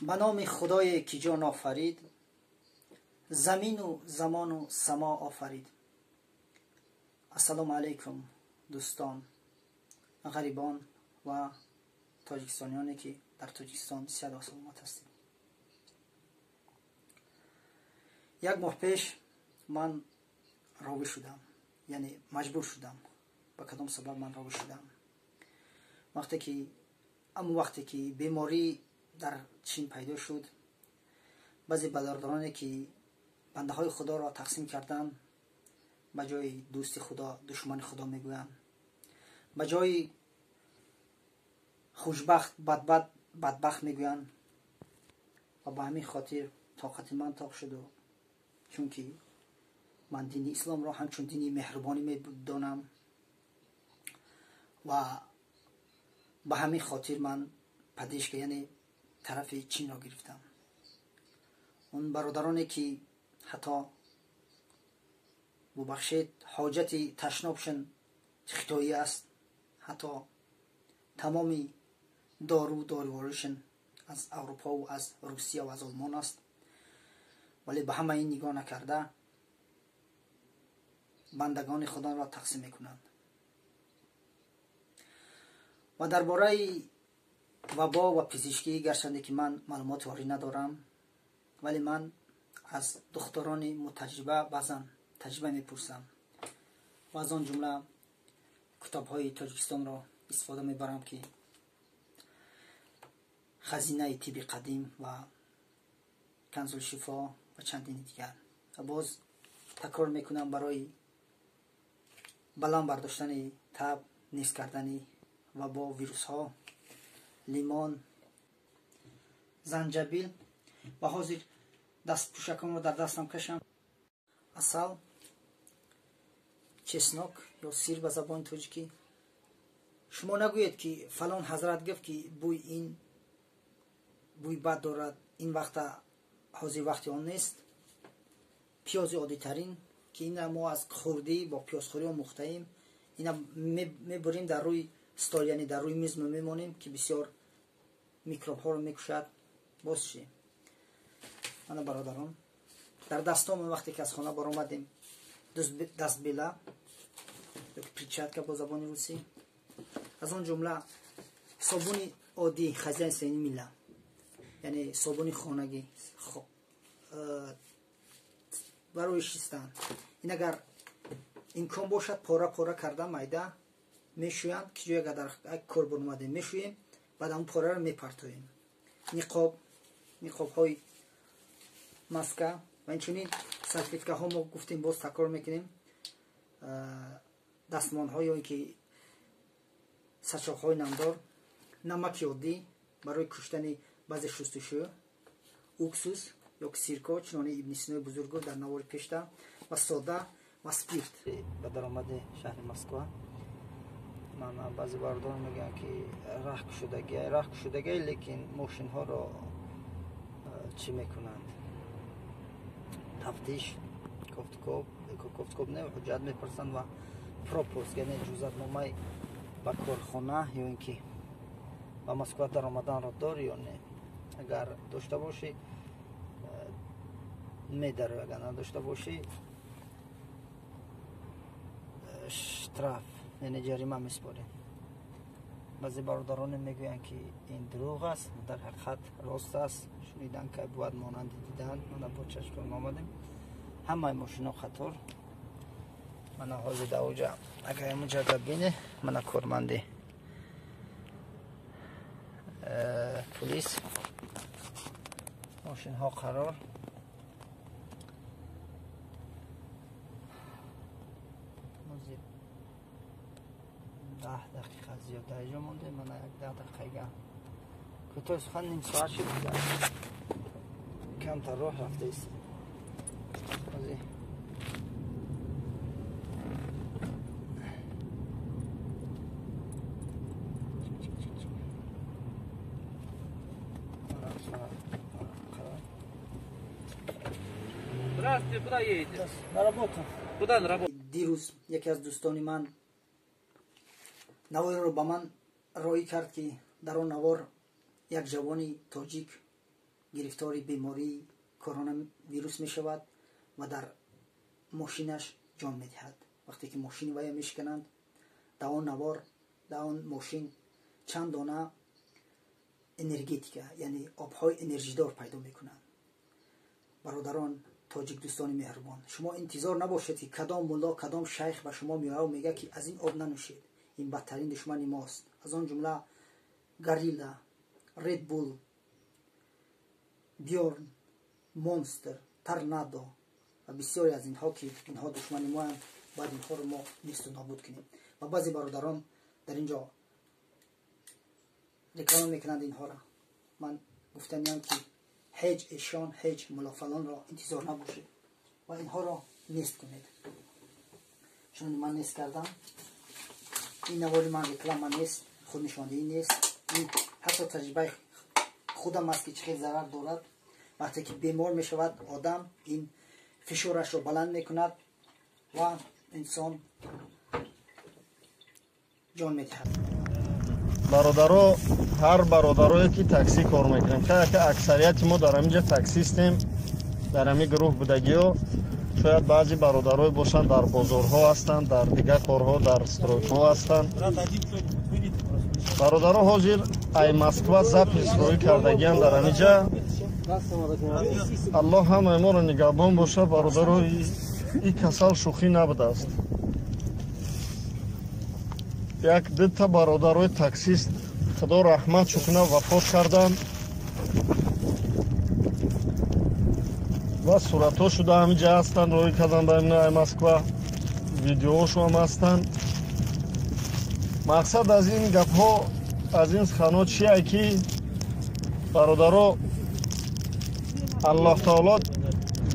Ба номи Худое ки ҷон офарид, замину замону само офарид. Ассалому алайкум, дӯстон, ғарибон ва тоҷикистониёне ки дар Тоҷикистон сиҳату саломат ҳастед. Як моҳ пеш ман ровӣ шудам, яъне маҷбур шудам. Ба кадом сабаб ман ровӣ шудам? Вақте ки аммо вақте ки беморӣ дар Чин пайдо шуд, баъзе бародароне ки бандаҳои Худоро тақсим карданд, ба ҷои дӯсти Худо душмани Худо мегӯянд, ба ҷои хушбахт бадбахт мегӯянд ва ба ҳамин хотир тоқати ман тоқ шуду, чунки ман дини исломро ҳамчун дини меҳрубонӣ медонам ва ба ҳамин хотир ман падишка, яъне тарафи Чинро гирифтам. Он бародароне ки ҳатто, бубахшед, ҳоҷати ташнобшон хитоӣ аст, ҳатто тамоми дору доруворишон аз Аврупову аз Русия ва аз Олмон аст, вале ба ҳама ин нигоҳ накарда бандагони худоро тақсим мекунанд. Ва дар бораи вабо ва пизишкӣ гарчанде ки ман маълумоти орӣ надорам, вале ман аз духтурони мутаҷриба баъзан таҷриба мепурсам ва аз он ҷумла китобҳои Тоҷикистонро истифода мебарам, ки хазинаи тибби қадим ва Канзулшифо ва чандини дигар. Ва боз такрор мекунам, барои баланд бардоштани таб, нест кардани вабо, вирусҳо, лимон, занҷабил ва ҳозир дастпӯшаконро дар дастам кашам, асал, чеснок ё сир ба забони тоҷикӣ. Шумо нагӯед ки фалон ҳазрат гуфт ки бӯй ин бӯй бад дорад, ин вақта ҳозир вақти он нест. Пиёзи оддитарин, ки ина мо аз хурдӣ бо пиёзхӯрӣ омӯхтаем, ина мебурем дар рӯи стол, яъне дар рӯи миз мемонем, ки бисёр микробҳоро мекушад. Боз чӣ? Ана бародарон, дар дастомон вақте ки аз хона баромадем, дастбила ё перчатка бо забони русӣ, аз он ҷумла собуни оддӣ хозяйственный мила, яъне собуни хонагӣ барои шистан. Ин агар имкон бошад, пора пора карда майда мешӯянд, ки ҷое агар дар кор баромадем мешӯем, баъд ҳамон пораро мепартоем. Ниқоб, ниқобҳои маска ва инчунин салфеткаҳо, мо гуфтем, боз такрор мекунем, дастмонҳо ё ин ки сачоқҳои намдор, намаки оддӣ барои куштани баъзе шустушӯ, уксус ё сирко, чунони Ибни Синои бузург гуфт дар навори пешта, ва сода ва спирт. Ба даромади шаҳри Москва ман баъзе бародарон мегӯянд ки раҳ кушодагиай, раҳ кушодагиай, лекин мошинҳоро чӣ мекунанд? Тафтиш, кофткоб, кофткоб не, ҳуҷҷат мепурсанд ва пропуск, яъне ҷузатномаи ба корхона ё ин ки ба Москва даромаданро дорӣ ё не. Агар дошта бошӣ, медарӣ, агар надошта бошӣ, штраф, яъне ҷарима месупорӣ. Баъзе бародароне мегӯянд ки ин дурӯғ аст, дар ҳақиқат рост аст. Шунидан кай бувад монанди дидан. Мана бо чашмон омадем, ҳамаи мошино қатор. Мана ҳозир дар оҷа агар ҳамунҷа бине, мана корманди пулис, мошинҳо қарор. Ҳозир 10 дақиқа зиёд дар ҷо мондем, мана як 10 дақиқага кӯтоҳи сухан ним соат шуд, камтар роҳ рафтаистем. Ҳозир Здравствуйте, куда едете? На работу. Куда на работу? Дирӯз яке аз дӯстони ман наворро ба ман роӣ кард, ки дар он навор як ҷавони тоҷик гирифтори бемории коронавирус мешавад ва дар мошинаш ҷон медиҳад. Вақте ки мошини вая мешикананд, дар он навор, дар он мошин чанд дона энергетика, яъне обҳои энержидор пайдо мекунанд. Бародарон, тоҷик дӯстони меҳрубон, шумо интизор набошед, ки кадом мулло, кадом шайх ба шумо меояд ва мегӯяд, ки аз ин об нанӯшед, ин бадтарин душмани мост. Аз он ҷумла Горилла, Ред Бул, Бьорн, Монстер, Торнадо ва бисёре аз инҳо, ки инҳо душмани моянд, бояд инҳоро мо несту нобуд кунем. Ва баъзе бародарон дар ин ҷо реклама мекунанд инҳоро. Ман гуфтаниям, ки ҳеҷ эшон, ҳеҷ муллофалонро интизор набошед ва инҳоро нест кунед. Чун ман нест кардам, ин навори ман реклама нест, худнишондиҳӣ нест, ин ҳатто таҷрибаи худам аст, ки чӣ хел зарар дорад. Вақте ки бемор мешавад одам, ин фишорашро баланд мекунад ва инсон ҷон медиҳад. Бародаро, ҳар бародарое ки таксӣ кор мекунем, ка аксарияти мо дар ҳамин ҷа таксистем, дар ҳамин гурӯҳ будагиё, шояд баъзе бародарое бошанд, дар бозорҳо ҳастанд, дар дигар корҳо, дар стройкаҳо ҳастанд. Бародаро, ҳозир ай Москва запись роӣ кардагиам дар ҳамин ҷа. Аллоҳ ҳамаи моро нигаҳбон бошад. Бародаро, ин касал шӯхӣ набудааст. Як дута бародарои таксист, худо раҳматшу кунад, вафот карданд ва суратҳо шуда ҳамин ҷа ҳастанд, роӣ кардан ба ай Москва, видеоҳошо ҳам ҳастанд. Мақсад аз ин гапҳо, аз ин суханҳо чие, ки бародаро, Аллоҳ таоло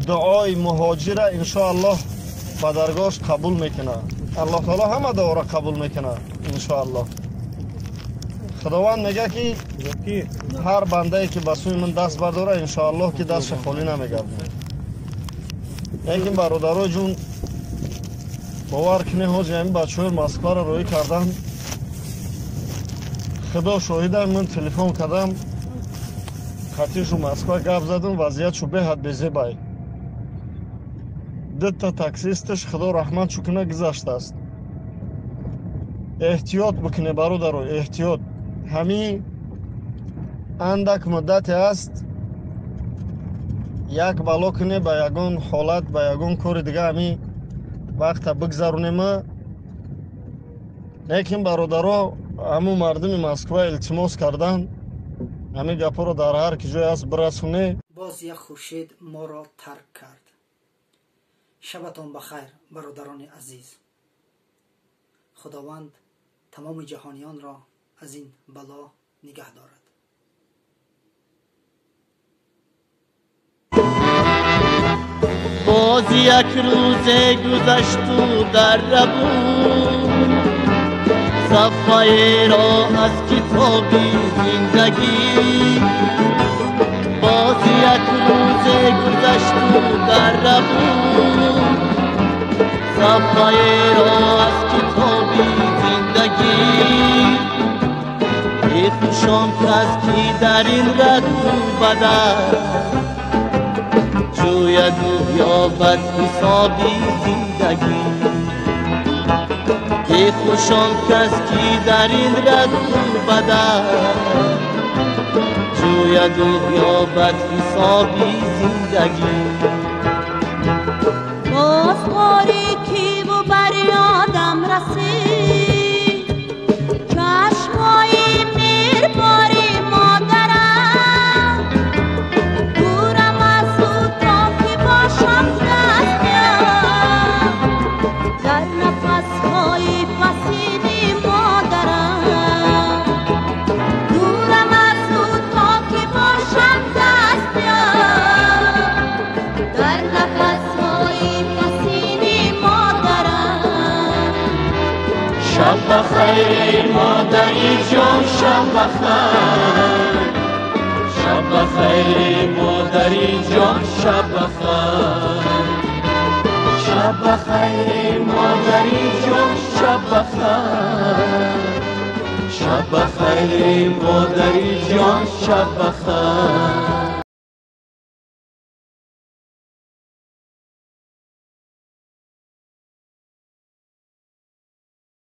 дуои муҳоҷира иншоаллоҳ ба даргоҳаш қабул мекунад. Аллоҳ таоло ҳама дуоро қабул мекунад иншоаллоҳ. Худованд мегӯяд, ки ҳар бандае ки ба сӯи ман даст бардора, иншоаллоҳ ки дастша холӣ намегардонад. Лекин бародаро ҷун, бовар кунед, ҳозир ҳамин бачаҳои Москваро роӣ кардам, худо шоҳидам, ман телефон кардам, хатишу Москва гап задам, вазъиятшу беҳад безебай. Дута таксисташ, худо раҳматшу кунад, гузаштааст. Эҳтиёт бикунед, бародаро, эҳтиёт. Ҳамин андак муддате аст, як бало кунед, ба ягон ҳолат, ба ягон кори дига ҳамин вақта бигзаронема. Лекин бародаро, ҳамун мардуми Москва илтимос кардан, ҳамин гапҳоро дар ҳар ки ҷое аст бирасоне. Боз як хуршед моро тарк кард. Шабатон ба хайр, бародарони азиз. Худованд тамоми ҷаҳониёнро аз ин бало нигаҳ дорад. Боз як рӯзе гузашту дар рабуд сафҳаеро аз китоби зиндагӣ. Боз як рӯзе гузашту дар рабуд сафҳаеро аз китоби зиндагӣ. Эй хушон кас ки дар ин раду бадал ҷӯяду ёбад ҳисоби зиндагӣ. Эй хушон кас ки дар ин раду бадал ҷӯяду ёбад ҳисоби зиндагӣ. Боз торикиву бар ёдам расид чашмои меҳрбори модарам. Дурам аз ӯ то ки бошам дастёб дар нафасҳои пасини модарам. Дурам аз ӯ то ки бошам дастёб дар нафасҳои пасини модарам. Шаб бахайр, модари ҷон, шаб бахайр. Шаб бахайр, модари ҷон, шаб бахайр. Шаб бахайр, модари ҷон, шаб бахайр. Шаб бахайр, модари ҷон, шаб бахайр.